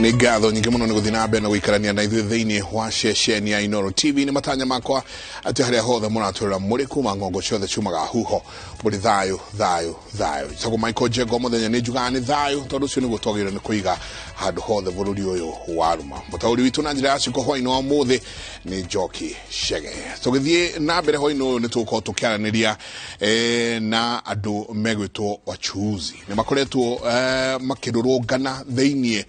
Nĩ ngatho nyingĩ mũno nĩ gũthiĩ na mbere na gũikarania na ithuĩ thĩinĩ wa ceceni ya Inooro TV. Nĩ matanya makwa atĩ harĩa hothe mũratũrĩra mũrĩ kuma ng'ongo ciothe ciumaga huho mũrĩ thayũ thayũ thayũ. Njĩtagwo Michael Njenga, mũthenya nĩ njugaga nĩ thayũ tondũ ũcio nĩguo twagĩrĩirwo nĩ kũiga handũ hothe bũrũri ũyũ wa rũma. Mũtaũri witũ na njĩra ya ciko hwainĩ wa ũmũthĩ nĩ Njoki Chege. Tũgĩthiĩ na mbere hwainĩ ũyũ nĩ tũgũkorwo tũkĩaranĩria na andũ megwĩtwo wachuuzi. Nĩ makoretwo makĩrũrũngana thĩinĩ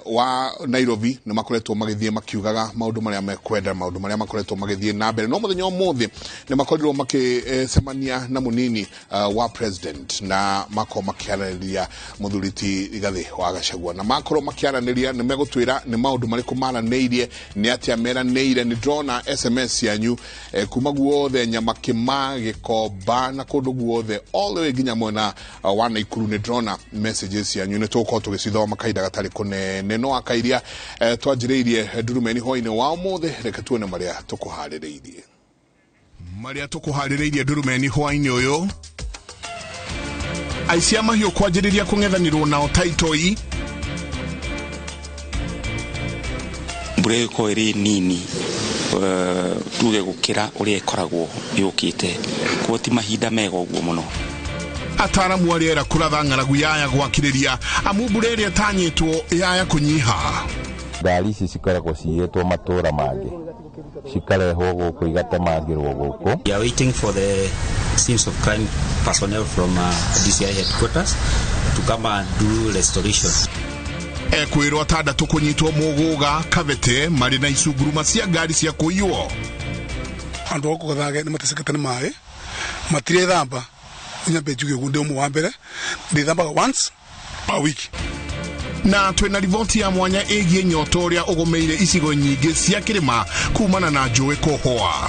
wa Nairobi, nĩ makoretwo magĩthiĩ makiugaga maũndũ marĩa mekwenda, maũndũ marĩa makoretwo magĩthiĩ na mbere. No mũthenya ũmũthĩ nĩ makorirwo makĩcemania na mũnini wa president na makorwo makĩaranĩria mũthuri ti Rigathĩ wa Gachagua, na makorwo makĩaranĩria nĩ megũtwĩra nĩ maũndũ marĩkũ maranĩirie, nĩ atĩa meranĩire. Nĩ ndĩrona SMS cianyu kuma guothe Nyamakima, Gĩkomba na kũndũ guothe all the way nginya mwena wa Naikuru. Nĩ ndĩrona messages cianyu, nĩ tũgũkorwo tũgĩcithoma kahinda gatarĩ kũnene. No akairia twanjĩrĩirie ndurumeni hwainĩ wa ũmũthĩ, reke tuone marĩa tũkũharĩrĩirie. Marĩa tũkũharĩrĩirie ndurumeni hwainĩ ũyũ: aici a mahiũ kwanjĩrĩria kũng'ethanĩrwo nao Taitoi. Mbura ĩgĩkorwo ĩrĩ nini tuge gũkĩra ũrĩa ĩkoragwo yũkĩte, koguo ti mahinda mega ũguo mũno. Ataramu a rĩera kũratha ng'aragu yaya gwakĩrĩria amu mbura ĩrĩa ĩtanyĩtwo yaya kũnyiha. Ngari ici cikoragwo ciyĩtwo matũra mangĩ cikarehwo gũkũ igatemangĩrwo gũkũ. We are waiting for the scenes of crime personnel from DCI headquarters to come and do restoration. Ekwĩrwo atandatũ kũnyitwo Mũgũga Kabete marĩ na icunguruma cia ngari cia kũiywo. Andũ a gũkũ Gathage nĩ matecekete nĩ maĩ, matirethamba. Nyambe njuge ũguo, ndĩ ũmwe wa mbere ndĩthambaga once per week. Na twĩna riboti ya mwanya ĩgiĩ nyota ũrĩa ũgũmĩire icigo nyingĩ cia kĩrĩma kumana na njũĩ kũhũa.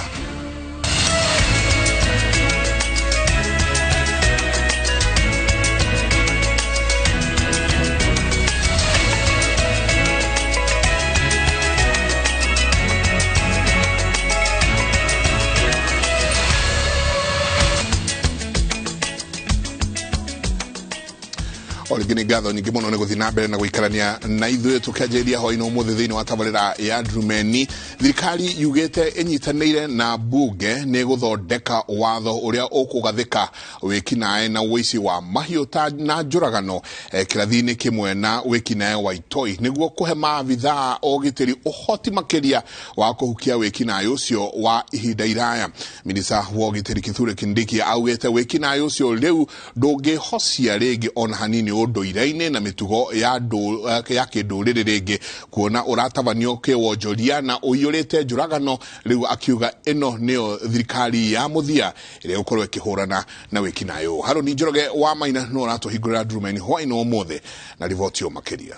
O rĩngĩ nĩ ngatho nyingĩ mũno nĩ gũthiĩ na mbere na gũikarania na ithuĩ tũkĩanjĩrĩria hwainĩ ũmũthĩ thĩinĩ wa tabarĩra ya Ndurumeni. Thirikari yugĩte ĩnyitanĩire na mbunge nĩ gũthondeka watho ũrĩa ũkũgathĩka wĩkinaĩ na ũici wa mahiũ ta na njũragano kĩrathi-inĩ kĩmwe na wĩkinaĩ wa itoi, nĩguo kũhe maabithaa ũgitĩri ũhoti makĩria wa kũhukia wĩkinaĩ ũcio wa ihinda iraya. Minista wa ũgitĩri Kithure Kindiki augĩte wĩkinaĩ ũcio rĩu ndũngĩhocia rĩngĩ ona hanini ũndũire-inĩ na mĩtugo ya kĩndũrĩrĩ rĩngĩ, kuona ũratabanio kĩwonjoria na ũiyũrĩte njũragano. Rĩu akiuga ĩno nĩyo thirikari ya mũthia ĩrĩa ĩgũkorwo ĩkĩhũrana na wĩkinaĩ ũyũ. Harũni Njoroge wa Maina no ũratũhingũrĩra ndurumeni hwainĩ ũmũthĩ na riboti ũyũ makĩria.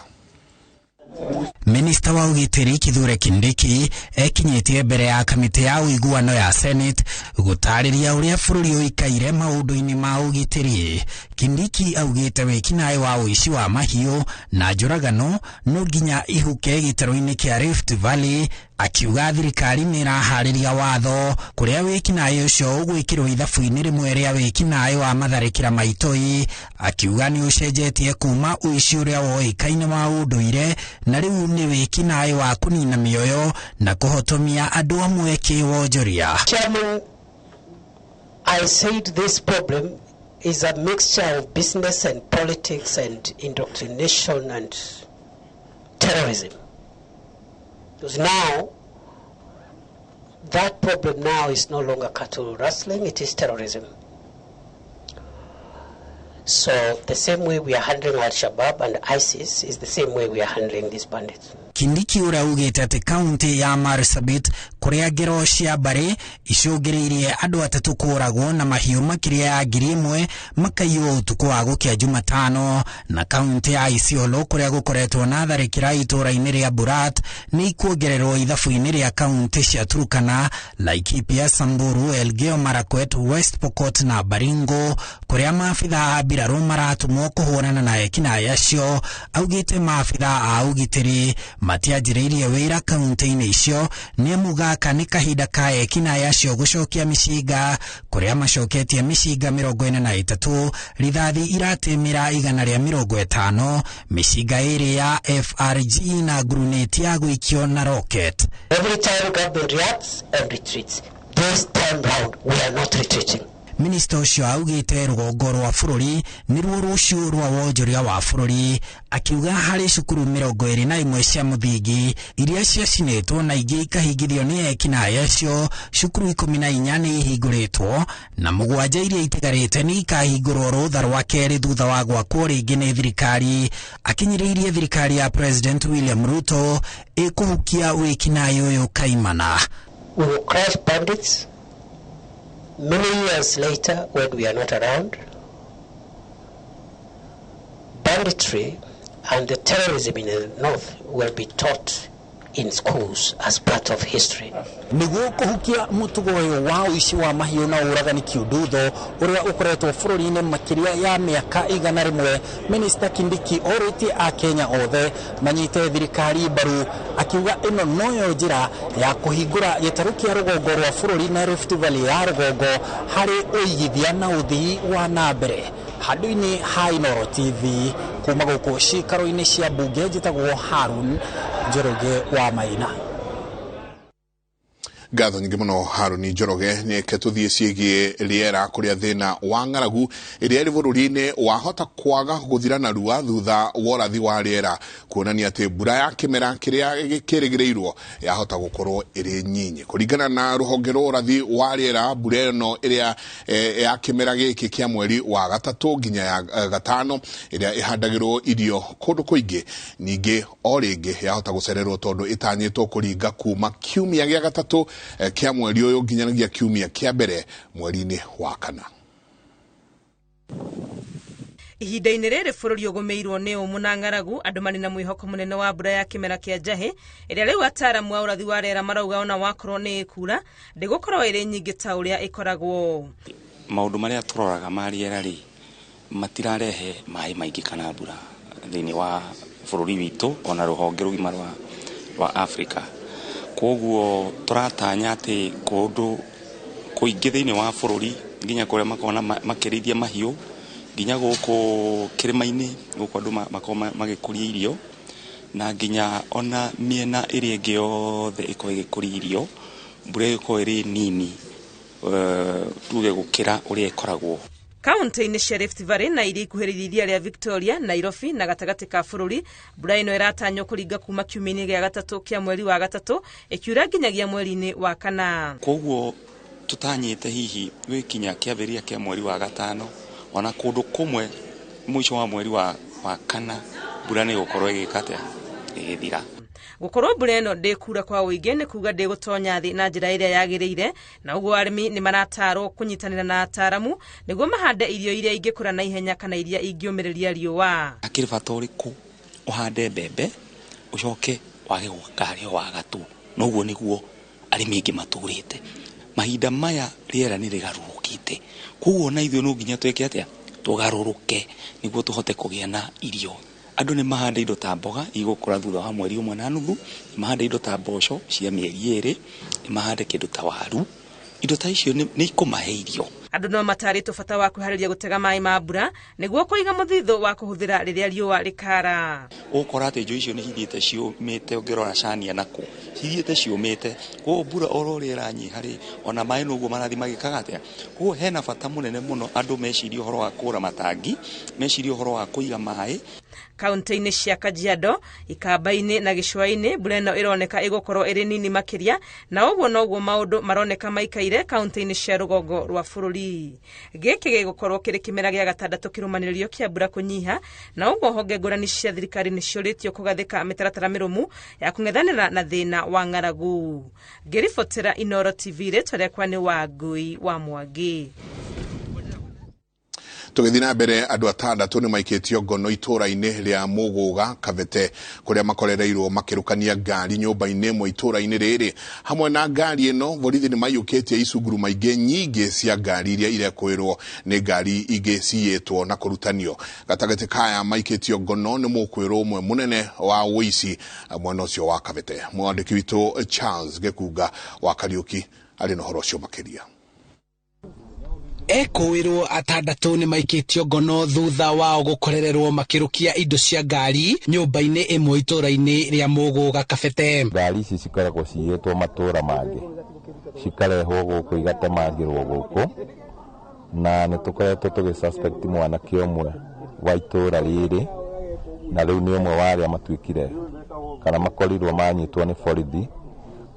Minista wa ũgitĩri Kithure Kindiki ekinyĩtie mbere ya kamĩtĩ ya ũiguano ya Senate gũtarĩria ũrĩa bũrũri ũikaire maũndũ-inĩ ma ũgitĩri. Kindiki augĩte wĩkinaĩ wa ũici wa mahiũ na njũragano no nginya ihuke gĩtarũ-inĩ kĩa Rift Valley, akiuga thirikari nĩ ĩraharĩria watho kũrĩa wĩkinaĩ ũcio ũgwĩkĩrwo ithabu-inĩ rĩmwe rĩa wĩkinaĩ wa matharĩkĩra ma itoi, akiuga nĩ ũcenjetie kuma ũici ũrĩa woĩkaine wa ũndũire na rĩu nĩ wĩkinaĩ wa kũnina mĩoyo na kũhotomia andũ amwe kĩwonjoria. Chairman, I said this problem is a mixture of business and politics and indoctrination and terrorism. Because now, that problem now is no longer cattle rustling, it is terrorism. So the same way we are handling Al-Shabaab and ISIS is the same way we are handling these bandits. Kindiki ũrĩa augĩte atĩ kaunti ya Marsabit kũrĩa ngero cia mbarĩ icũngĩrĩirie andũ atatũ kũragwo na mahiũ makĩria ya 1000 makaiywo ũtukũ wa gũkĩa Jumatano, na kaunti ya Isiolo kũrĩa gũkoretwo na tharĩkĩra itũũra-inĩ rĩa Burat nĩ ikuongererwo ithabu-inĩ rĩa kaunti cia Turkana, Laikipia, Samburu, Elgeyo Marakwet, West Pokot na Baringo kũrĩa maabithaa a mbirarũ maratũmwo kũhũrana na ekinaĩ acio. Augĩte maabithaa a ũgitĩri Matianjĩrĩirie wĩra kaunti-inĩ icio nĩ amu gaka nĩ kahinda ka ekinaĩ acio gũcokia mĩcinga, kũrĩa macoketie mĩcinga 43, rithathi iratĩmĩra 150, mĩcinga 2 ya FRG na ngurunĩti ya gũikio na rocket. Every time government reacts and retreats. This time round we are not retreating. Minista ũcio augĩte rũgongo rwa bũrũri nĩruo rũciũ rwa wonjoria wa bũrũri, akiuga harĩ cukuru 21 cia mũthingi iria ciacinĩtwo na ingĩ ikahingithio nĩ ekinaĩ acio, cukuru 14 nĩ ihingũrĩtwo na 7 iria itigarĩte nĩ ikahingũrwo rũtha rwa kerĩ thutha wa gwakwo rĩngĩ nĩ thirikari. Akinyĩrĩirie thirikari ya President William Ruto ĩkũhukia wĩkinaĩ ũyũ kaimana. We will crush bandits. Many years later, when we are not around, banditry and the terrorism in the north will be taught in schools as part of history. Nĩguo kũhukia mũtugo ũyũ wa ũici wa mahiũ na ũragani kiundutho ũrĩa ũkoretwo bũrũri-inĩ makĩria ya mĩaka 100, Minister Kindiki orĩtie Akenya othe manyite thirikari mbaru, akiuga ĩno noyo njĩra ya kũhingũra gĩtarũ kĩa rũgongo rwa bũrũri na Rift Valley ya rũgongo harĩ ũigithia na ũthii wa na mbere. Handũ-inĩ ha Inooro TV kuma gũkũ cikaro-inĩ cia mbunge, njĩtagwo Harun Njoroge wa Maina. Ngatho nyingĩ mũno Haruni Njoroge. Nĩke tũthiĩ ciĩgiĩ rĩera, kũrĩa thĩna wa ng'aragu ĩrĩa ĩrĩ bũrũri-inĩ wahota kwaga gũthira narua thutha wa ũrathi wa rĩera kuonania atĩ mbura ya kĩmera kĩrĩa kĩrĩgĩrĩirwo yahota gũkorwo ĩrĩ nyinyi. Kũringana na rũhonge rwa ũrathi wa rĩera, mbura ĩno ĩrĩa ya kĩmera gĩkĩ kĩa mweri wa gatatũ nginya ya gatano ĩrĩa ĩhandagĩrwo irio kũndũ kũingĩ, ningĩ o rĩngĩ yahota gũcererwo tondũ ĩtanyĩtwo kũringa kuma kiumia gĩa gatatũ kĩa mweri ũyũ nginyagia kiumia kĩa mbere mweri-inĩ wa kana. Ihinda-inĩ rĩrĩ bũrũri ũgũmĩirwo nĩ ũmũ na ng'aragu, andũ marĩ na mwĩhoko mũnene wa mbura ya kĩmera kĩa njahĩ ĩrĩa rĩu ataaramu a ũrathi wa rĩera marauga ona wakorwo nĩ ĩkura ndĩgũkorwo ĩrĩ nyingĩ ta ũrĩa ĩkoragwo. Maũndũ marĩa tũroraga ma rĩera rĩ matirarehe maĩ maingĩ kana mbura thĩinĩ wa bũrũri witũ ona rũhonge rũgima rwa Afrika. Koguo tũratanya atĩ kũndũ kũingĩ thĩinĩ wa bũrũri nginya kũrĩa makoragwo makĩrĩithia mahiũ, nginya gũkũ kĩrĩma-inĩ gũkũ andũ makoragwo magĩkũria irio, na nginya ona mĩena ĩrĩa ĩngĩ yothe ĩkoragwo ĩgĩkũria irio, mbura ĩgĩkorwo ĩrĩ nini tuge gũkĩra ũrĩa ĩkoragwo. Kaunti-inĩ cia Rift Valley na iria ikuhĩrĩirie iria rĩa Victoria, Nairobi na gatagatĩ ka bũrũri, mbura ĩno ĩratanywo kũringa kuma kiumia-inĩ gĩa gatatũ kĩa mweri wa gatatũ ĩkiura nginyagia mweri-inĩ wa kana. Koguo tũtanyĩte hihi gwĩkinya kĩambĩrĩria kĩa mweri wa gatano, ona kũndũ kũmwe mũico wa mweri wa kana mbura nĩ ĩgũkorwo ĩgĩka atĩa, ĩgĩthira. Gũkorwo mbura ĩno ndĩkura kwa ũingĩ nĩ kuga ndĩgũtonya thĩ na njĩra ĩrĩa yagĩrĩire, na ũguo arĩmi nĩ maratarwo kũnyitanĩra na ataaramu nĩguo mahande irio iria ingĩkũra na ihenya kana iria ingĩũmĩrĩria riũa. Hakĩrĩ bata ũrĩkũ ũhande mbembe ũcoke wage gũkarĩa wa gatũ? Noguo nĩguo arĩmi aingĩ matũrĩte. Mahinda maya rĩera nĩ rĩgarũrũkĩte, koguo ona ithuĩ no nginya twĩke atĩa, tũgarũrũke nĩguo tũhote kũgĩa na irio. Andũ nĩ mahande indo ta mboga igũkũra thutha wa mweri 1.5, nĩ mahande indo ta mboco cia mĩeri 2, nĩ mahande kĩndũ ta waru. Indo ta icio nĩ ikũmahe irio. Andũ no matarĩtwo bata wa kwĩharĩria gũtega maĩ ma mbura nĩguo kũiga mũthithũ wa kũhũthĩra rĩrĩa riũa rĩkara. Ũgũkora atĩ njũĩ icio nĩ ithiĩte ciũmĩte, ũngĩrora cania nakũ cithiĩte ciũmĩte, koguo mbura oro ũrĩa ĩranyiha rĩ, ona maĩ noguo marathiĩ magĩkaga atĩa. Koguo hena bata mũnene mũno andũ mecirie ũhoro wa kũgũra matangi, mecirie ũhoro wa kũiga maĩ. Kaunti-inĩ cia Kajiado, Ikamba-inĩ na Gĩcũa-inĩ, mbura ĩno ĩroneka ĩgũkorwo ĩrĩ nini makĩria, na ũguo noguo maũndũ maroneka maikaire kaunti-inĩ cia rũgongo rwa bũrũri. Gĩkĩ gĩgũkorwo kĩrĩ kĩmera gĩa gatandatũ kĩrũmanĩrĩrio kĩa mbura kũnyiha, na ũguo honge ngũrani cia thirikari nĩ ciũrĩtio kũgathĩka mĩtaratara mĩrũmu ya kũng'ethanĩra na thĩna wa ng'aragu. Ngĩribotera Inooro TV, rĩtwa rĩakwa nĩ Wangui wa Mwangi. Tũgĩthiĩ na mbere, andũ atandatũ nĩ maikĩtio ngono itũũra-inĩ rĩa Mũgũga Kabete, kũrĩa makorereirwo makĩrũkania ngari nyũmba-inĩ ĩmwe itũũra-inĩ rĩrĩ. Hamwe na ngari ĩno, borithi nĩ maiyũkĩtie icunguru maingĩ nyingĩ cia ngari iria irekũĩrwo nĩ ngari ingĩ ciyĩtwo na kũrutanio. Gatagatĩ kaya maikĩtio ngono nĩ mũkwĩrwo ũmwe mũnene wa ũici mwena ũcio wa Kabete. Mwandĩki witũ Charles Gĩkunga wa Kariũki arĩ na ũhoro ũcio makĩria. Ekũĩrwo atandatũ nĩ maikĩtio ngono thutha wao gũkorererwo makĩrũkia indo cia ngari nyũmba-inĩ ĩmwe itũũra-inĩ rĩa Mũgũga Kabete. Ngari ici cikoragwo ciyĩtwo matũũra mangĩ, cikarehwo gũkũ igatemangĩrwo gũkũ, na nĩ tũkoretwo tũgĩ suspect mwanake ũmwe wa itũũra rĩrĩ, na rĩu nĩ ũmwe wa arĩa matuĩkire kana makorirwo manyitwo nĩ borithi.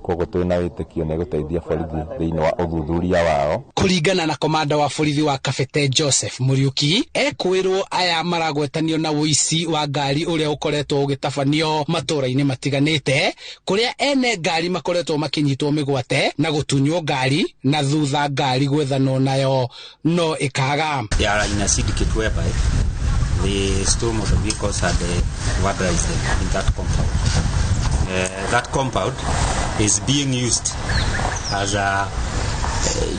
Koguo twĩna wĩtĩkio nĩ gũteithia borithi thĩinĩ wa ũthuthuria wao. Kũringana na komanda wa borithi wa Kabete Joseph Muriuki, ekũĩrwo aya maragwetanio na ũici wa ngari ũrĩa ũkoretwo ũgĩtabanio matũũra-inĩ matiganĩte, kũrĩa ene ngari makoretwo makĩnyitwo mĩgwate na gũtunywo ngari na thutha ngari gwethanwo nayo no ĩkaga. They are in a syndicate whereby they stole motor vehicles and vandalized them in that compound. That compound is being used as a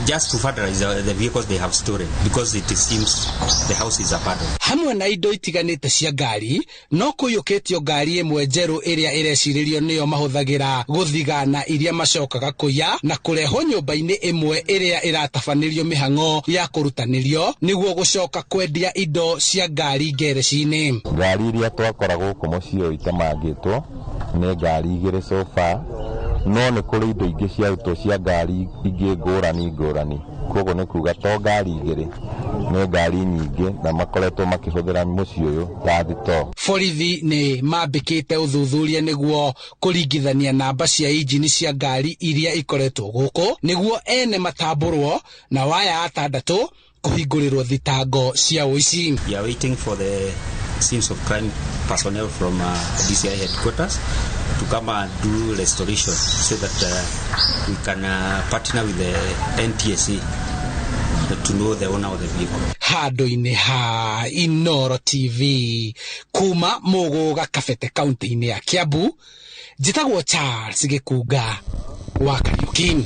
just to vandalize the vehicles they have stolen, because it seems the house is abandoned. Hamwe na indo itiganĩte cia ngari, no kũiyũkĩtio ngari ĩmwe njerũ ĩrĩa ĩrecirĩrio nĩyo mahũthagĩra gũthigana iria macokaga kũiya na kũrehwo nyũmba-inĩ ĩmwe ĩrĩa ĩratabanĩrio mĩhang'o ya kũrutanĩrio nĩguo gũcoka kwendia indo cia ngari ngereci-inĩ. Ngari iria twakora gũkũ mũciĩ ũyũ itemangĩtwo nĩ ngari igĩrĩ so far, no nĩ kũrĩ indo ingĩ ciarutwo cia ngari ingĩ ngũrani ngũrani. Koguo nĩ kuga to ngari igĩrĩ, nĩ ngari nyingĩ, na makoretwo makĩhũthĩra mũciĩ ũyũ ta thitoo. Borithi nĩ mambĩkĩte ũthuthuria nĩguo kũringithania namba cia injini cia ngari iria ikoretwo gũkũ nĩguo ene matambũrwo na waya atandatũ kũhingũrĩrwo thitango cia ũici. We are waiting for the scenes of crime personnel from DCI headquarters to come and do restoration so that we can partner with the NTSA to know the owner of the vehicle. Handũ-inĩ ha Inooro TV kuma Mũgũga Kabete kaunti-inĩ ya Kiambu, njĩtagwo Charles Gĩkunga wa Kariuki.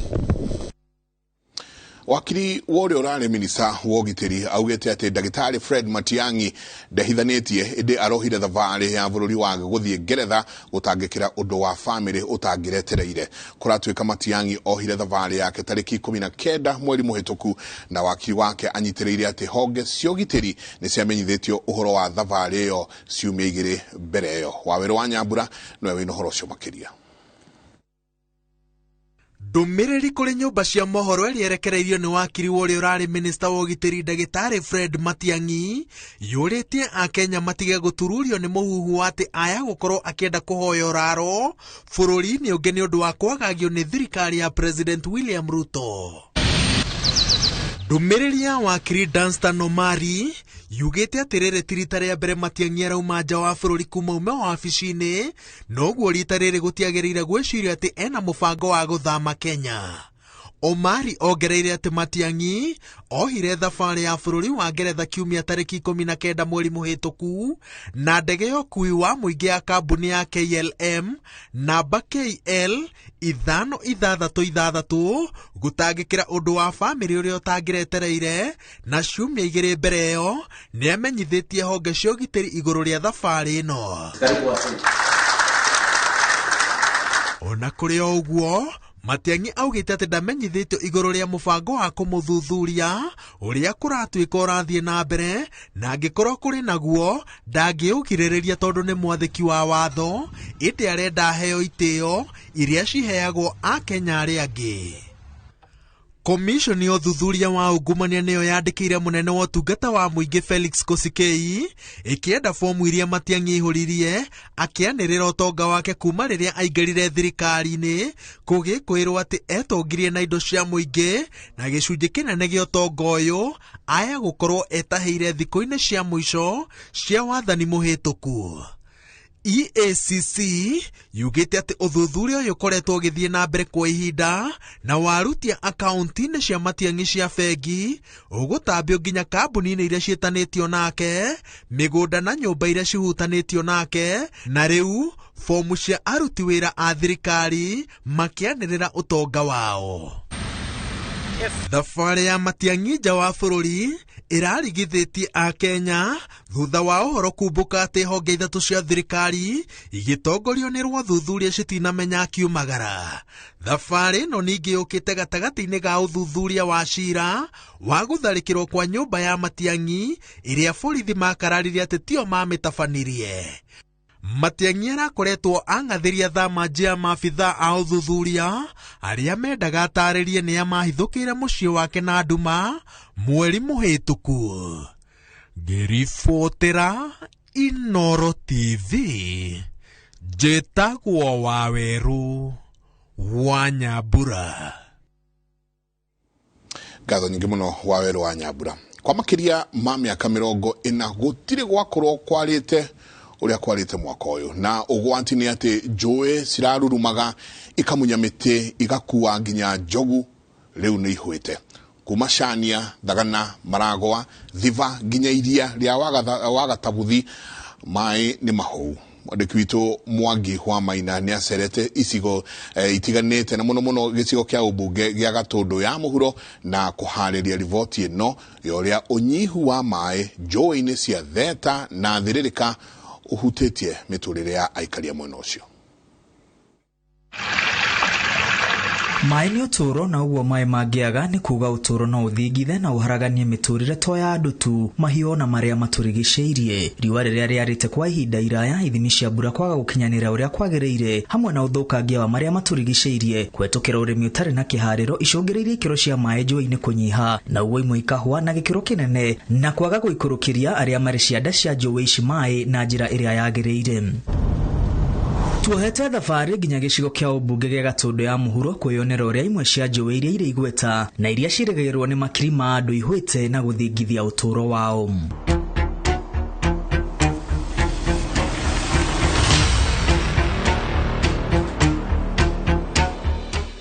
Wakiri wa ũrĩa ũrarĩ minista wa ũgitĩri augĩte atĩ ndagĩtarĩ Fred Matiang'i ndehithanĩtie, ĩndĩ arohire thabarĩ ya bũrũri wa gũthiĩ Ngeretha gũtangĩkĩra ũndũ wa bamĩrĩ ũtangĩretereire. Kũratuĩka Matiang'i ohire thabarĩ yake tarĩki 19 mweri mũhĩtũku, na wakiri wake anyitĩrĩire atĩ honge cia ũgitĩri nĩ ciamenyithĩtio ũhoro wa thabarĩ ĩyo ciumia igĩrĩ mbere ĩyo. Wawerũ wa Nyambura nĩwe wĩna ũhoro ũcio makĩria. Ndũmĩrĩri kũrĩ nyũmba cia mohoro ĩrĩa ĩrekereirio nĩ wakiri wa ũrĩa ũrarĩ minista wa ũgitĩri ndagĩtarĩ Fred Matiang'i yũrĩtie akenya matige gũtururio nĩ mũhuhu wa atĩ aya gũkorwo akĩenda kũhoya ũraro bũrũri-inĩ ũngĩ nĩ ũndũ wa kwagagio nĩ thirikari ya President William Ruto. Ndũmĩrĩri ya wakiri Danstan Omari yugĩte atĩ rĩrĩ ti rita rĩa mbere Matiang'i arauma nja wa bũrũri kuma ume wabici-inĩ, noguo rita rĩrĩ gũtiagĩrĩire gwĩciria atĩ ena mũbango wa gũthama Kenya. Omari ongereire atĩ Matiang'i ohire thabarĩ ya bũrũri wa Ngeretha kiumia tarĩki 19 mweri mũhĩtũku na ndege ya ũkuui wa mũingĩ ya kambuni ya KLM namba KL 566 gũtangĩkĩra ũndũ wa bamĩrĩ ũrĩa ũtangĩretereire, na ciumia igĩrĩ mbere ĩyo nĩamenyithĩtie honge cia ũgitĩri igũrũ rĩa thabarĩ ĩno. Ona kũrĩ o ũguo, Matiang'i augĩte atĩ ndamenyithĩtio igũrũ rĩa mũbango wa kũmũthuthuria ũrĩa kũratuĩka ũrathiĩ na mbere, na angĩkorwo kũrĩ naguo ndangĩũgirĩrĩria tondũ nĩ mwathĩki wa watho, ĩndĩ arenda aheo itĩo iria ciheagwo akenya arĩa angĩ. Komishoni ya ũthuthuria wa ungumania nĩyo yandĩkĩire mũnene wa ũtungata wa mũingĩ Felix Koskei ĩkĩenda fomu iria Matiang'i aihũririe akĩanĩrĩra ũtonga wake kuma rĩrĩa aingĩrire thirikari-inĩ, kũgĩkwĩrwo atĩ etongirie na indo cia mũingĩ na gĩcunjĩ kĩnene gĩa ũtonga ũyũ aya gũkorwo etahĩire thikũ-inĩ cia mũico cia wathani mũhĩtũku. EACC yugĩte atĩ ũthuthuria ũyũ ũkoretwo ũgĩthiĩ na mbere kwa ihinda na warutia akaunti-inĩ cia Matiang'i cia bengi ũgũtambio nginya kambuni-inĩ iria ciĩtanĩtio nake, mĩgũnda na nyũmba iria cihutanĩtio nake, na rĩu fomu cia aruti wĩra a thirikari makĩanĩrĩra ũtonga wao. Thabarĩ ya Matiang'i nja wa bũrũri ĩrarigithĩtie Akenya thutha wa ũhoro kumbũka atĩ honge ithatũ cia thirikari igĩtongorio nĩ rwathuthuria citinamenya akiumagara. Thabarĩ ĩno ningĩ yũkĩte gatagatĩ-inĩ ga ũthuthuria wa cira wa gũtharĩkĩrwo kwa nyũmba ya Matiang'i ĩrĩa borithi makararirie atĩ tio mamĩtabanirie. Matiang'i arakoretwo ang'athĩria thama nja ya maabithaa a ũthuthuria arĩa mendaga atarĩrie nĩa mahithũkĩire mũciĩ wake na nduma mweri mũhĩtũku. Ngĩribotera Inoro TV, njĩtagwo Wawerũ wa Nyambura. Ngatho nyingĩ mũno Wawerũ wa Nyambura. Kwa makĩria ma mĩaka 40 gũtirĩ gwakorwo kwarĩte ũrĩa kwarĩte mwaka ũyũ, na ũgwati nĩ atĩ njũĩ cirarurumaga ikamunya mĩtĩ igakua nginya njogu rĩu nĩ ihũĩte. Kuma Cania, Thagana, Maragwa, Thiva nginya iria rĩa Wagatabuthi maĩ nĩ mahũu. Mwandĩki witũ Mwangi wa Maina nĩ acerete icigo itiganĩte na mũno mũno gĩcigo kĩa ũmbunge gĩa Gatũndũ ya mũhuro na kũharĩria riboti ĩno ya ũrĩa ũnyihu wa maĩ njũĩ-inĩ cia Theta na Thĩrĩrĩka ũhutĩtie mĩtũrĩre ya aikari a mwena ũcio. Maĩ nĩ ũtũũro, na ũguo maĩ mangĩaga nĩ kuga ũtũũro no ũthingithe na ũharaganie mĩtũrĩre to ya andũ tu, mahiũ na marĩa matũrigicĩirie. Riũa rĩrĩa rĩarĩte kwa ihinda iraya, ithimi cia mbura kwaga gũkinyanĩra ũrĩa kwagĩrĩire, hamwe na ũthũkangia wa marĩa matũrigicĩirie, kũhetũkĩra ũrĩmi ũtarĩ na kĩharĩro icũngĩrĩirie ikĩro cia maĩ njũĩ-inĩ kũnyiha, na ũguo imwe ikahũa na gĩkĩro kĩnene, na kwaga gũikũrũkĩria arĩa marĩ cianda cia njũĩ ici maĩ na njĩra ĩrĩa yagĩrĩire. Tuohete thabarĩ nginya gĩcigo kĩa ũmbunge gĩa Gatũndũ ya mũhuro kwĩyonera ũrĩa imwe cia njũĩ iria irĩ igweta na iria ciĩrĩgĩrĩrwo nĩ makiri ma andũ ihũĩte na gũthingithia ũtũũro wao.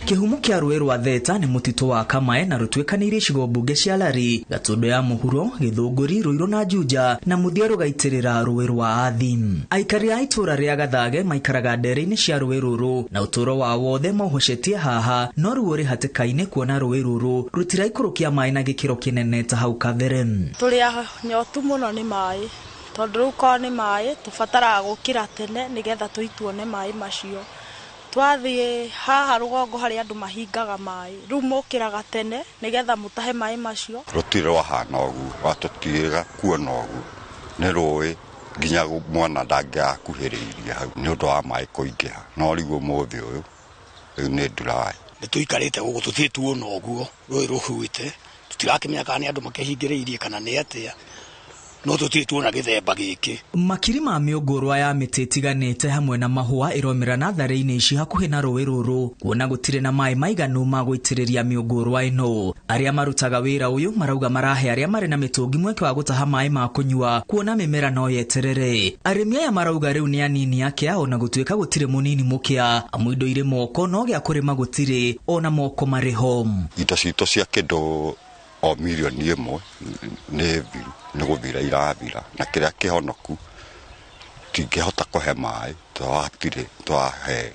Kĩhumo kĩa rũĩ rwa Theta nĩ mũtitũ wa Kamae na rũtuĩkanĩirie icigo mbunge cia Lari, Gatũndũ ya mũhuro, Gĩthũngũri, Rũirũ na Juja, na mũthia rũgaitĩrĩra rũĩ rwa Athi. Aikari a itũũra rĩa Gathage maikaraga ndere-inĩ cia rũĩ rũrũ na ũtũũro wao wothe maũhocetie haha, no rĩu ũrĩ hatĩka-inĩ kuona rũĩ rũrũ rũtiraikũrũkia maĩ na gĩkĩro kĩnene ta hau kabere. Tũrĩ anyotu mũno nĩ maĩ, tondũ rĩu korwo nĩ maĩ tũbataraga gũkĩra tene nĩgetha tũituone maĩ macio. Twathiĩ haha rũgongo harĩa andũ mahingaga maĩ, rĩu mũkĩraga tene nĩgetha mũtahe maĩ macio. Rũtirĩ rwahana ũguo, watũtiĩra kuona ũguo nĩ rũĩ nginya mwana ndangĩakuhĩrĩirie hau nĩ ũndũ wa maĩ kũingĩha, no rĩu ũmũthĩ ũyũ rĩu nĩ dry. Nĩ tũikarĩte gũkũ tũtirĩ tuona ũguo rũĩ rũhuĩte, tũtirakĩmenya kana nĩ andũ makĩhingĩrĩirie kana nĩ atĩa, no tũtirĩ tuona gĩthemba gĩkĩ. Makiri ma mĩũngũrwa ya mĩtĩ ĩtiganĩte hamwe na mahũa ĩromera natharĩ-inĩ ici hakuhĩ na rũĩ rũrũ, kuona gũtirĩ na maĩ maiganu ma gũitĩrĩria mĩũngũrwa ĩno. Arĩa marutaga wĩra ũyũ marauga marahe arĩa marĩ na mĩtũngi mweke wa gũtaha maĩ ma kũnyua, kuona mĩmera no yeterere. Arĩmi aya marauga rĩu nĩ anini akĩa, ona gũtuĩka gũtirĩ mũnini mũkĩa, amu indo irĩ moko no gĩa kũrĩma gũtirĩ, ona moko marĩ ho. Indo citũ cia kĩndũ o mirioni ĩmwe nĩ thiru, nĩ gũthira irathira, na kĩrĩa kĩhonoku tingĩhota kũhe maĩ twatirĩ twahe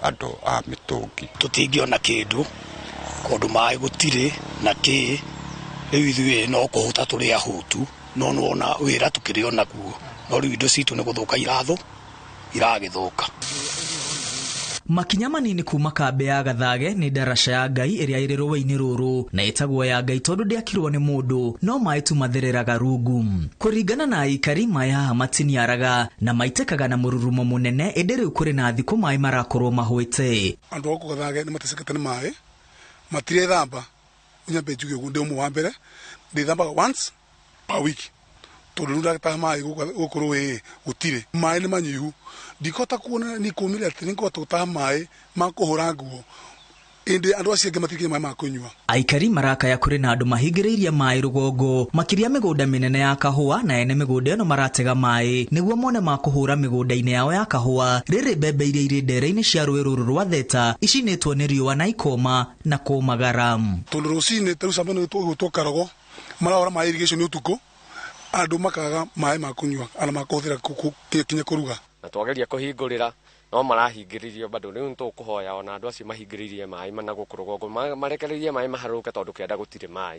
andũ a mĩtũngi. Tũtingĩona kĩndũ kũndũ maĩ gũtirĩ na kĩ, rĩu ithuĩ no kũhũta tũrĩ ahũtu, no nĩwona wĩra tũkĩrĩ onaguo, no rĩu indo citũ nĩ gũthũka iragĩthũka. Makinya manini kuma kambĩ ya Gathage nĩ ndaraca ya Ngai ĩrĩa ĩrĩ rũĩ-inĩ rũrũ, na ĩtagwo ya Ngai tondũ ndĩakirwo nĩ mũndũ, no maĩ tu mathereraga rungu. Kũringana na aikari, maĩ haha matiniaraga na maitĩkaga na mũrurumo mũnene, ĩndĩ rĩu kũrĩ na thikũ maĩ marakorwo mahũĩte. Andũ a gũkũ Gathage nĩ matecekete nĩ maĩ, matirethamba. Nyambe njuge ũguo, ndĩ ũmwe wa mbere, ndĩthambaga once per week, tondũ rĩu ndagĩtaha maĩ gũkũ rũĩ gũtirĩ. Maĩ nĩ manyihu, ndikũhota kuona nĩ kũmĩrĩra atĩ nĩngũhota gũtaha maĩ ma kũhũra nguo Ĩndĩ andũ acio angĩ matirĩ maĩ ma kũnyua. Aikari marakaya kũrĩ na andũ mahingĩrĩirie maĩ rũgongo makĩria mĩgũnda mĩnene ya kahũa, na ene mĩgũnda ĩno maratega maĩ nĩguo mone ma kũhũra mĩgũnda-inĩ yao ya kahũa. Rĩrĩ mbembe iria irĩ ndere-inĩ cia rũĩ rũrũ rwa Theta icinĩtwo nĩ riũa na ikoma na kũmagara. Tondũ rũcinĩ ta rĩu camba ĩno ĩgwĩtwo Karogo marahũra maĩ irrigation ũtukũ, andũ makaga maĩ ma kũnyua ana ma kũhũthĩra kinya kũruga. Na twageria kũhingũrĩra no marahingĩrĩrio bado. Rĩu nĩtũkũhoya ona andũ acio mahingĩrĩirie maĩ na gũkũ rũgongo marekererie maĩ maharũrũke tondũ kĩanda gũtirĩ maĩ.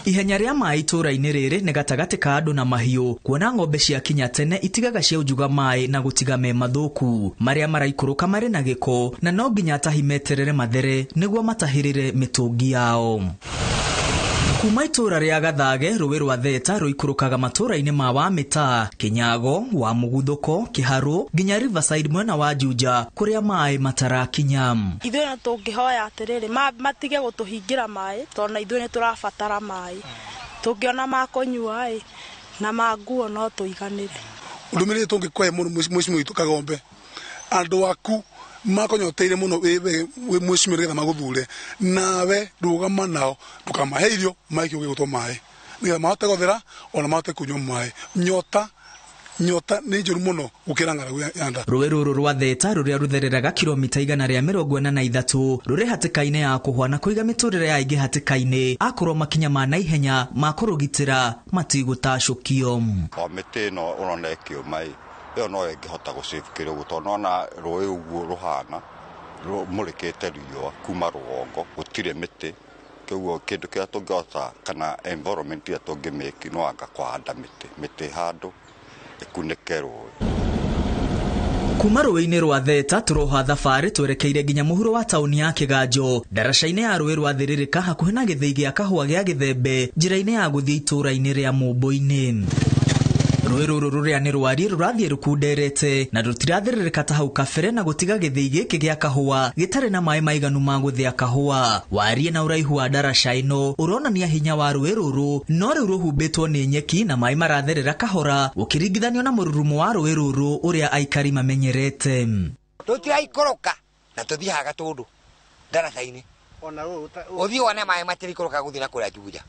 Ihenya rĩa maĩ itũũra-inĩ rĩrĩ nĩ gatagatĩ ka andũ na mahiũ, kuona ng'ombe cia kinya tene itigaga ciaunjuga maĩ na gũtiga me mathũku marĩa maraikũrũka marĩ na gĩko, na no nginya atahi meterere mathere nĩguo matahĩrĩre mĩtũngi yao. Kuma itũũra rĩa Gathage rũĩ rwa Theta rũikũrũkaga matũũra-inĩ ma Wamĩtaa, Kĩnyago, wa Mũguthũko, Kĩharũ nginya Riverside mwena wa Juja kũrĩa maĩ matarakinya. Ithuĩ nĩ tũngĩhoya atĩrĩrĩ matige gũtũhingĩra maĩ tondũ na ithuĩ nĩ tũrabatara maĩ. Tũngĩona ma kũnyua ĩ na ma nguo no tũiganĩre. Ndũmĩrĩri tũngĩkũhe mũno mũciĩ witũ Kagombe, andũ aku makonyoteire mũno wĩ mwĩcimio nĩgetha magũthure, nawe rũgama nao ndũkamahe irio maike ũgĩgũtwo maĩ nĩgetha mahote gũthera ona mahote kũnyua maĩ. Nyota nyota nĩ njũru mũno gũkĩra ng'aragu ya nda. Rũĩ rũrũ rwa Theta rũrĩa rũthereraga kilomita 143 rũrĩ hatĩka-inĩ ya kũhwa na kũiga mĩtũrĩre ya aingĩ hatĩka-inĩ akorwo makinya ma naihenya ma kũrũgitĩra matigũtacũkio. O mĩtĩ ĩno ũrona ĩkĩũma ĩ, ĩyo no ĩngĩhota gũsave kĩrĩa tondũ nona rũĩ ũguo rũhana rũmũrĩkĩte riũa kuma rũgongo gũtirĩ mĩtĩ, koguo kĩndũ kĩrĩa tũngĩhota kana environment ĩrĩa tũngĩmĩki no anga kũhanda mĩtĩ, mĩtĩ handũ ĩkunĩke rũĩ. Kuma rũĩ-inĩ rwa Theta tũroha thabarĩ twerekeire nginya mũhuro wa taũni ya Kĩganjo, ndaraca-inĩ ya rũĩ rwa Thĩrĩrĩka hakuhĩ na gĩthĩi gĩa kahũa gĩa Gĩthembe, njĩra-inĩ ya gũthiĩ itũũra-inĩ rĩa Mũmbũ-inĩ. Rũĩ rũrũ rũrĩa nĩ rwariĩ rũrathiĩ rũkunderete na rũtirathĩrĩrĩka ta hau kabere na gũtiga gĩthĩi gĩkĩ gĩa kahũa gĩtarĩ na maĩ maiganu ma gũthĩa kahũa. Wariĩ na ũraihu wa ndaraca ĩno ũronania hinya wa rũĩ rũrũ, no rĩu rũhumbĩtwo nĩ nyeki na maĩ maratherera kahora ũkĩringithanio na mũrurumo wa rũĩ rũrũ ũrĩa aikari mamenyerete. Tũtiraikũrũka na tũthiaga Gatũndũ ndaraca-inĩ, ũthiĩ wone maĩ matirikũrũka gũthiĩ na kũrĩa Juja.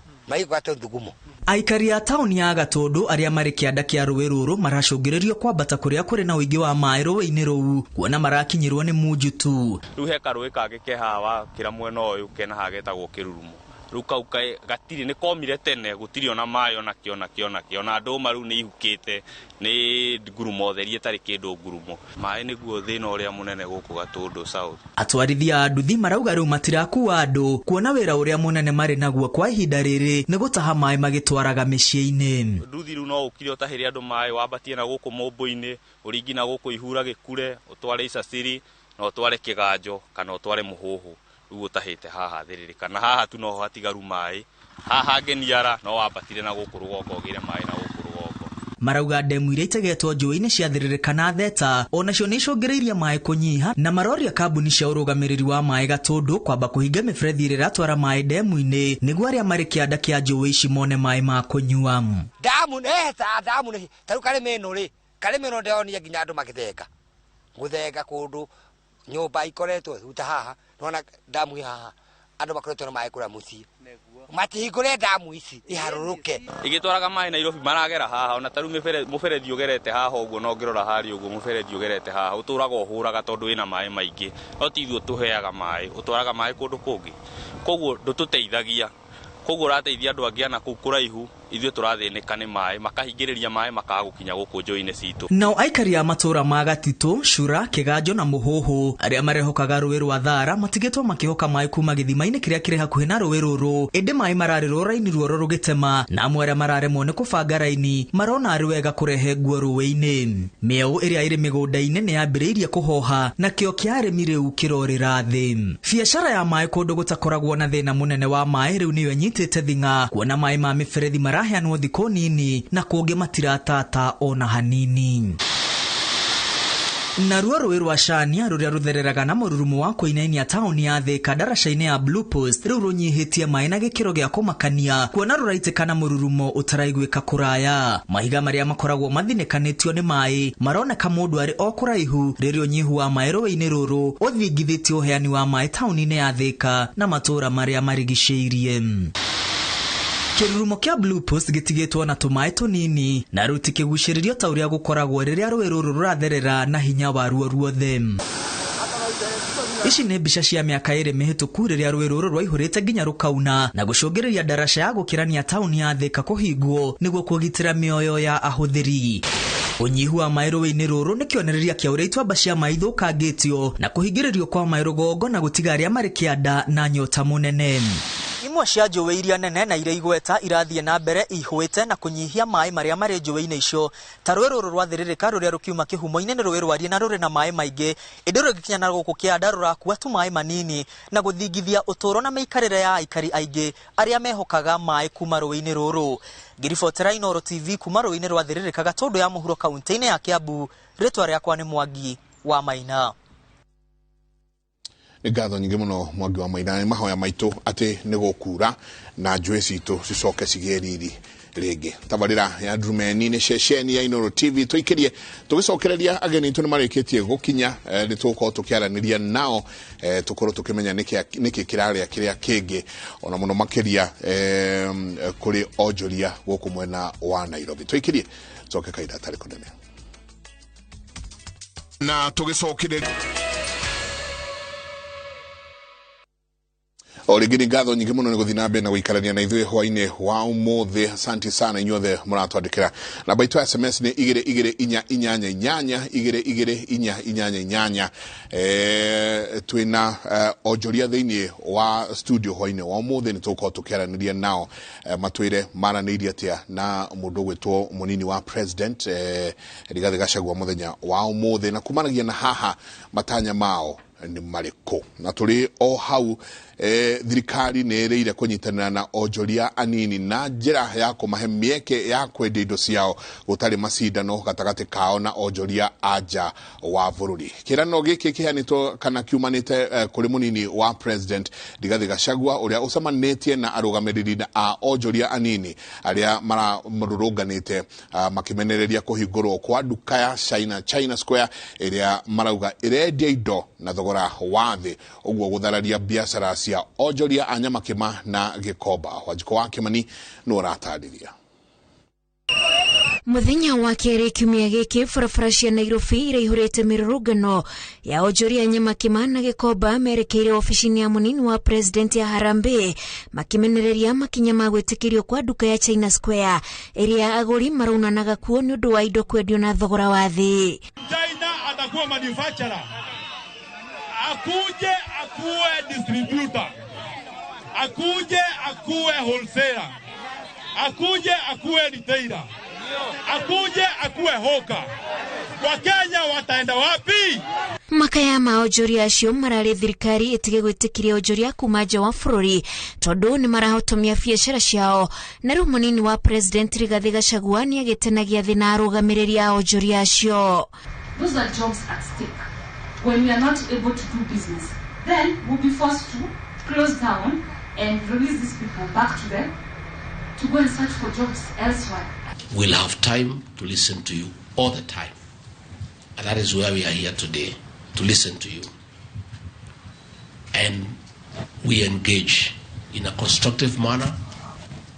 Aikari a taũni ya Gatũndũ arĩa marĩ kĩanda kĩa rũĩ rũrũ maracũngĩrĩrio kwambata kũrĩa kũrĩ na ũingĩ wa maĩ rũĩ-inĩ rũu kuona marakinyĩrwo nĩ munju tu. Rĩu he karũĩ kangĩ ke haha wakĩra mwena ũyũ kena haha getagwo Kĩrurumo. Rĩu kau gatirĩ nĩ komire tene gũtirĩ ona maĩ ona kĩ ona kĩ ona kĩ ona ndũma rĩu nĩ ihukĩte nĩ ngurumo theri ĩtarĩ kĩndũ ngurumo. Maĩ nĩguo thĩna ũrĩa mũnene gũkũ Gatũndũ South. Atwarithia a nduthi marauga rĩu matirakua andũ kuona wĩra ũrĩa mũnene marĩ naguo kwa ihinda rĩrĩ nĩ gũtaha maĩ magĩtwaraga mĩciĩ-inĩ. Nduthi rĩu no ũkire ũtahĩre andũ maĩ wambatie na gũkũ Mũmbũ-inĩ ũringi na gũkũ Ihura Gĩkure ũtware Icaciri na ũtware Kĩganjo kana ũtware Mũhũhũ. Rĩu ũtahĩte haha Thĩrĩrĩka na haha tu noho hatigaru maĩ haha Ngeniara no wambatire na gũkũ rũgongo ũgĩre maĩ na gũkũ rũgongo. Marauga ndemu iria itegetwo njũĩ-inĩ cia Thĩrĩrĩka na Theta onacio nĩ icũngĩrĩirie maĩ kũnyiha, na maroria kambuni cia ũrũgamĩrĩri wa maĩ Gatũndũ kwamba kũhinga mĩberethi ĩrĩa ĩratwara maĩ ndemu-inĩ nĩguo arĩa marĩ kĩanda kĩa njũĩ ici mone maĩ ma kũnyua. Ndamu ndamu nĩ ta rĩu karĩma ĩno rĩ, karĩma ĩno ndĩronire nginya andũ magĩthenga gũthenga kũndũ nyũmba ikoretwo ta haha nona ndamu haha andũ makoretwo na maĩ kũrĩa mũciĩ matihingũre ndamu ici iharũrũke. Igĩtwaraga maĩ Nairobi maragera haha ona ta rĩu mũberethi ũgerete haha ũguo no ngĩrora harĩa ũguo mũberethi ũgerete haha ũtũraga ũhũraga tondũ wĩna maĩ maingĩ no ti ithuĩ tũheaga maĩ ũtwaraga maĩ kũndũ kũngĩ koguo ndũtũteithagia, koguo ũrateithia andũ angĩ ana kũu kũraihu ithuĩ tũrathĩnĩka nĩ maĩ makahingĩrĩria maĩ makaga gũkinya gũkũ njũĩ-inĩ citũ. Nao aikari a matũũra ma Gatitũ, Cura, Kĩganjo na Mũhũhũ arĩa marehokaga rũĩ rwa Thara matigĩtwo makĩhoka maĩ kuma gĩthima-inĩ kĩrĩa kĩrĩ hakuhĩ na rũĩ rũrũ, ĩndĩ maĩ mararĩrwo raini ruoro rũgĩtema, na amwe arĩa mararemwo nĩ kũbanga raini marona arĩ wega kũrehe nguo rũĩ-inĩ. Mĩeũ ĩrĩa ĩrĩ mĩgũnda-inĩ nĩ yambĩrĩirie kũhoha na kĩo kĩa arĩmi rĩu kĩrorĩra thĩ. Biacara ya maĩ kũndũ gũtakoragwo na thĩna mũnene wa maĩ rĩu nĩyo ĩnyitĩte thing'a kuona maĩ ma mĩberethi maraheanwo thikũ nini na kũngĩ matiratata ona hanini. Naruo rũĩ rwa Cania rũrĩa rũthereraga na mũrurumo wa kũinainia taũni ya Thika ndaraca-inĩ ya Blue Post rĩu rũnyihĩtie maĩ na gĩkĩro gĩa kũmakania kuona rũraitĩka na mũrurumo ũtaraiguĩka kũraya. Mahiga marĩa makoragwo mathinĩkanĩtio nĩ maĩ maroneka mũndũ arĩ o kũraihu rĩrĩa ũnyihu wa maĩ rũĩ-inĩ rũrũ ũthingithĩtie ũheani wa maĩ taũni-inĩ ya Thika na matũũra marĩa marigicĩirie. Kĩrurumo kĩa Blue Post gĩtigĩtwo na tũmaĩ tũnini na rĩu tikĩgucĩrĩrio ta ũrĩa gũkoragwo rĩrĩa rũĩ rũrũ rũratherera na hinya waruo ruothe. Ici nĩ mbica cia mĩaka 2 mĩhĩtũku rĩrĩa rũĩ rũrũ rwaihũrĩte nginya rũkauna na gũcũngĩrĩria ndaraca ya gũkĩrania taũni ya Thika kũhingwo nĩguo kũgitĩra mĩoyo ya ahũthĩri. Ũnyihu wa maĩ rũĩ-inĩ rũrũ nĩ kĩonereria kĩa ũrĩa ituamba cia maĩ ithũkangĩtio na kũhingĩrĩrio kwa maĩ rũgongo na gũtiga arĩa marĩ kĩanda na nyota mũnene. Imwe cia njũĩ iria nene na iria igweta irathiĩ na mbere ihũĩte na kũnyihia maĩ marĩa marĩ njũĩ-inĩ icio ta rũĩ rũrũ rwathĩrĩrĩka rũrĩa rũkiuma kĩhumo-inĩ nĩ rũĩ rwarie na rũrĩ na maĩ maingĩ ĩndĩ rũgĩkinya na gũkũ kĩanda rũrakua tũmaĩ manini na gũthingithia ũtũũro na mĩikarĩre ya aikari aingĩ arĩa mehokaga maĩ kuma rũĩ-inĩ rũrũ. Ngĩribotera Inooro TV kuma rũĩ-inĩ rwathĩrĩrĩka Gatũndũ ya mũhuro kaunti-inĩ ya Kiambu, rĩtwa rĩakwa nĩ Mwangi wa Maina. Nĩ ngatho nyingĩ mũno Mwangi wa Maina. Nĩ mahoya maitũ atĩ nĩ gũkura na njũĩ citũ cicoke cigĩe riri rĩngĩ. Tabarĩra ya Ndurumeni nĩ ceceni ya Inooro TV tũikĩrie tũgĩcokereria ageni itũ nĩ marĩkĩtie gũkinya. Nĩ tũgũkorwo tũkĩaranĩria nao, tũkorwo tũkĩmenya nĩkĩ kĩrarĩa kĩrĩa kĩngĩ ona mũno makĩria kũrĩ onjoria gũkũ mwena wa Nairobi. Tũikĩrie tũcoke kahinda gatarĩ kũnene na tũgĩcokereria o rĩngĩ. Nĩ ngatho nyingĩ mũno nĩ gũthiĩ na mbere na gũikarania na ithuĩ hwainĩ wa ũmũthĩ. Asante sana inyuothe mũratwandĩkĩra. Namba itũ ya SMS nĩ 2 2 4 8 8 2 2 4 8 8. Twĩna onjoria thĩinĩ wa studio hwainĩ wa ũmũthĩ, nĩ tũgũkorwo tũkĩaranĩria nao matwĩre maranĩirie atĩa na mũndũ ũgwĩtwo mũnini wa president Rigathĩ Gachagua mũthenya wa ũmũthĩ, na kumanagia na haha matanya mao nĩ marĩkũ. Na tũrĩ o hau, thirikari nĩ ĩrĩire kũnyitanĩra na onjoria anini na njĩra ya kũmahe mĩeke ya kwendia indo ciao gũtarĩ macindano gatagatĩ kao na onjoria a nja wa bũrũri. Kĩĩranĩro gĩkĩ kĩheanĩtwo kana kiumanĩte kũrĩ mũnini wa president Rigathĩ Gachagua ũrĩa ũcemanĩtie na arũgamĩrĩri a onjoria anini arĩa mararũrũnganĩte makĩmenereria kũhingũrwo kwa nduka ya China Square ĩrĩa marauga ĩrendia indo na thogora wa thĩ, ũguo gũthararia biacara cia onjoria a Nyamakĩma na Gĩkomba. Wanjikũ wa Kĩmani nĩ ũratarĩria. Mũthenya wa kerĩ kiumia gĩkĩ, barabara cia Nairobi iraihũrĩte mĩrũrũngano ya onjoria Nyamakĩma na Gĩkomba merekeire obici-inĩ ya mũnini wa president ya Harambee makĩmenereria makinya ma gwĩtĩkĩrio kwa nduka ya China Square ĩrĩa agũri maraunanaga kuo nĩ ũndũ wa indo kwendio na thogora wa thĩ. China atakuwa manufacturer, akuje akuwe distributor, akuje akuwe wholesaler, akuje akuwe retailer, akuje akuwe hoka. Wakenya wataenda wapi? Makaya ma onjoria acio mararĩ thirikari ĩtige gwĩtĩkĩria onjoria kuma nja wa bũrũri tondũ nĩ marahotomia biacara ciao. Na rĩu mũnini wa president Rigathĩ Gachagua nĩ agĩte na gĩathĩ na arũgamĩrĩri a onjoria acio. Those are jobs at stake. When we are not able to do business, then we'll be forced to close down and release these people back to them to go and search for jobs elsewhere. We'll have time to listen to you all the time. And that is why we are here today, to listen to you. And we engage in a constructive manner,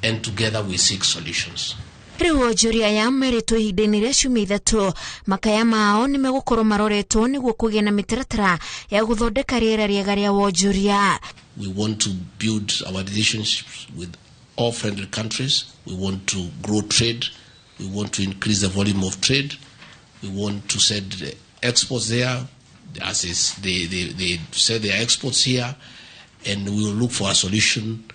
and together we seek solutions. Rĩu onjoria aya merĩtwo ihinda-inĩ rĩa ciumia 3 makaya mao nĩ megũkorwo maroretwo nĩguo kũgĩa na mĩtaratara ya gũthondeka rĩera rĩega rĩa wonjoria. We want to build our relationships with all friendly countries. We want to grow trade. We want to increase the volume of trade. We want to send the exports there, as is they sell their exports here, and we will look for a solution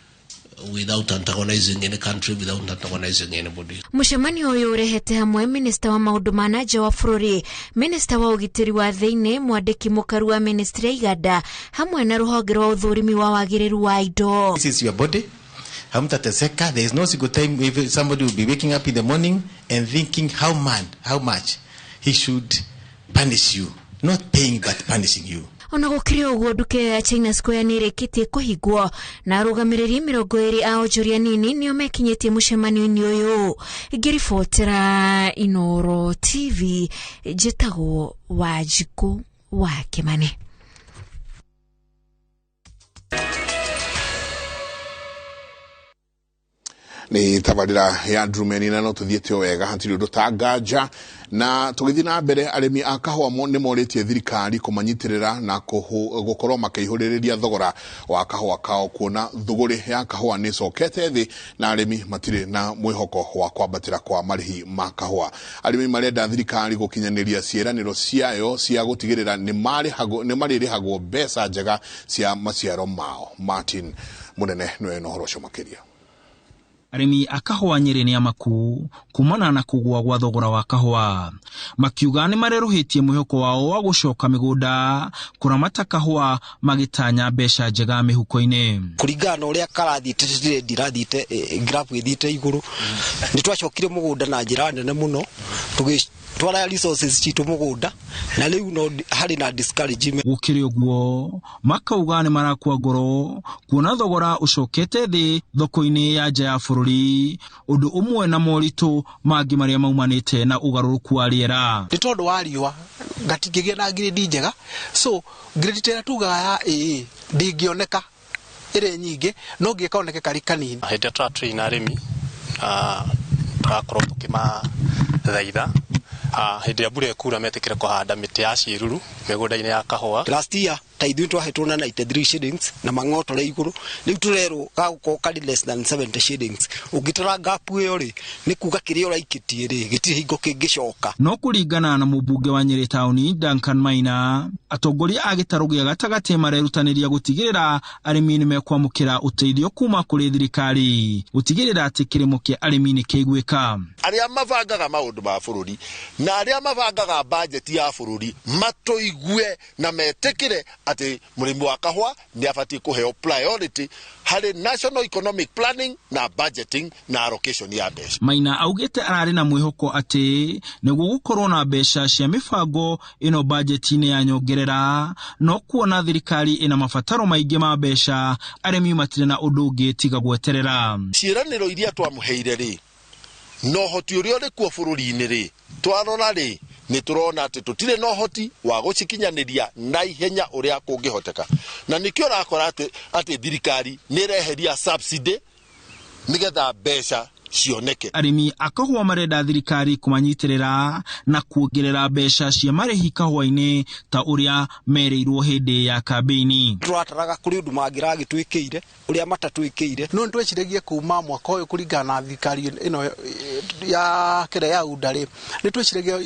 without antagonizing any country, without antagonizing anybody. Mũcemanio ũyũ ũrehete hamwe minista wa maũndũ ma na nja wa bũrũri, minista wa ũgitĩri wa thĩinĩ, mwandĩki mũkaru wa ministry ya iganda hamwe na rũhonge rwa ũthũrimi wa wagĩrĩru wa indo. This is your body. Hamtateseka. There is no single time if somebody will be waking up in the morning and thinking how much he should punish you. Not paying but punishing you. Ona gũkĩrĩ ũguo, nduka ĩyo ya China Square nĩ ĩrĩkĩtie kũhingwo na arũgamĩrĩri 20 a onjoria nini nĩo mekinyĩtie mũcemanio-inĩ ũyũ. Ngĩribotera Inoro TV, njĩtagwo Wanjikũ wa Kĩmani. Nĩ tabarĩra ya Ndurumeni na no tũthiĩte o wega, hatirĩ ũndũ ta nganja. Na tũgĩthiĩ na mbere, arĩmi a kahũa nĩ morĩtie thirikari kũmanyitĩrĩra na gũkorwo makĩihũrĩrĩria thogora wa kahũa kao, kuona thũgũrĩ ya kahũa nĩ ĩcokete thĩ na arĩmi matirĩ na mwĩhoko wa kwambatĩra kwa marĩhi ma kahũa. Arĩmi marenda thirikari gũkinyanĩria ciĩranĩro ciayo cia gũtigĩrĩra nĩ marĩrĩhagwo mbeca njega cia maciaro mao. Martin Mũnene nĩwe na ũhoro ũcio makĩria. Arĩmi a kahũa Nyĩrĩ nĩ amaku kumana na kũgũa gwa thogora wa kahũa, makiuga nĩ marerũhĩtie mwĩhoko wao wa gũcoka mĩgũnda kũramata kahũa magĩtanya mbeca njega mĩhuko-inĩ. Kũringana na ũrĩa karathiĩte, ndirathiĩte graph ĩthiĩte igũrũ, nĩ twacokire mũgũnda na njĩra nene mũno, tũgĩtwara resources citũ mũgũnda, na rĩu no harĩ na discouragement. Gũkĩrĩ ũguo, makauga nĩ marakua ngoro kuona thogora ũcokete thĩ thoko-inĩ ya nja ya bũrũri, ũndũ ũmwe na moritũ mangĩ marĩa maumanĩte na ũgarũrũku wa rĩera. Nĩ tondũ wa riũa gatingĩgĩa na grade njega, so grade ĩrĩa tugaga ya AA ndĩngĩoneka ĩrĩ nyingĩ, no ngĩkoneke karĩ kanini. Hĩndĩ ĩrĩa tũratrain arĩmi, tũrakorwo tũkĩmathaitha hĩndĩ ĩrĩa mbura ĩkura metĩkĩre kũhanda mĩtĩ ya ciĩruru mĩgũnda-inĩ ya kahũa. Last year ta ithuĩ twahetwo na 93 shillings na mang'otore igũrũ, rĩu tũrerwo gagũkorwo karĩ less than 70 shillings. Ũngĩtara gap ĩyo rĩ, nĩ kuga kĩrĩa ũraikĩtie rĩ gĩtirĩ hingo kĩngĩcoka. No kũringana na mũmbunge wa Nyĩrĩ taũni Duncan Maina, atongoria a gĩtarũ gĩa gatagatĩ marerutanĩria gũtigĩrĩra arĩmi nĩ mekwamũkĩra ũteithio kuma kũrĩ thirikari gũtigĩrĩra atĩ kĩrĩmo kĩa arĩmi nĩ kĩaiguĩka. Arĩa mabangaga maũndũ ma bũrũri na arĩa mabangaga bajeti ya bũrũri matũigue na metĩkĩre atĩ mũrĩmi wa kahũa nĩ abatiĩ kũheo priority harĩ national economic planning na budgeting na allocation ya mbeca. Maina augĩte ararĩ na mwĩhoko atĩ nĩguo gũkorwo na mbeca cia mĩbango ĩno bajeti-inĩ ya nyongerera, no kuona thirikari ĩna mabataro maingĩ ma mbeca, arĩmi matirĩ na ũndũ ũngĩ tiga gweterera. Ciĩranĩro iria twamũheire rĩ, na ũhoti ũrĩa ũrĩ kuo bũrũri-inĩ rĩ, twarora rĩ, nĩ tũrona atĩ tũtirĩ na ũhoti wa gũcikinyanĩria na ihenya ũrĩa kũngĩhoteka. Na nĩkĩo ũrakora atĩ thirikari nĩ ĩreheria subsidy nĩgetha mbeca cioneke. Arĩmi a kahũa marenda thirikari kũmanyitĩrĩra na kuongerera mbeca cia marĩhi kahũa-inĩ ta ũrĩa merĩirwo hĩndĩ ya kambĩini. Tũrataraga kũrĩ ũndũ mangĩragĩtwĩkĩire ũrĩa matatwĩkĩire. No nĩtweciragia kuma mwaka ũyũ kũringana na thirikari ĩno ya kĩrĩa ya UNDA rĩ, nĩtweciragia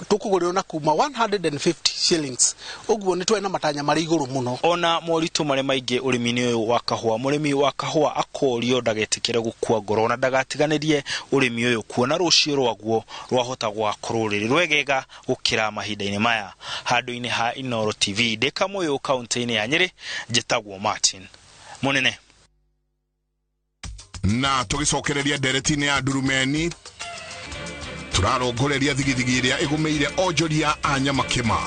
tũkũgũrĩrwo na kuma 150 shillings, ũguo nĩ twarĩ na matanya marĩ igũrũ mũno. Ona moritũ marĩ maingĩ ũrĩmi-inĩ ũyũ wa kahũa, mũrĩmi wa kahũa akorio ndagetĩkĩre gũkua ngoro na ndagatiganĩrie ũrĩmi ũyũ, kuona rũciũ rwaguo rwahota gũgakorwo rũrĩ rwegega gũkĩra mahinda-inĩ maya. Handũ-inĩ ha Inoro TV, ndĩ Kamũyũ kaũntĩ-inĩ ya Nyĩrĩ, njĩtagwo Martin Mũnene. Na tũgĩcokereria ndereti-inĩ ya Ndurumeni, tũrarongoreria thigithigi ĩrĩa ĩgũmĩire onjoria a Nyamakĩma.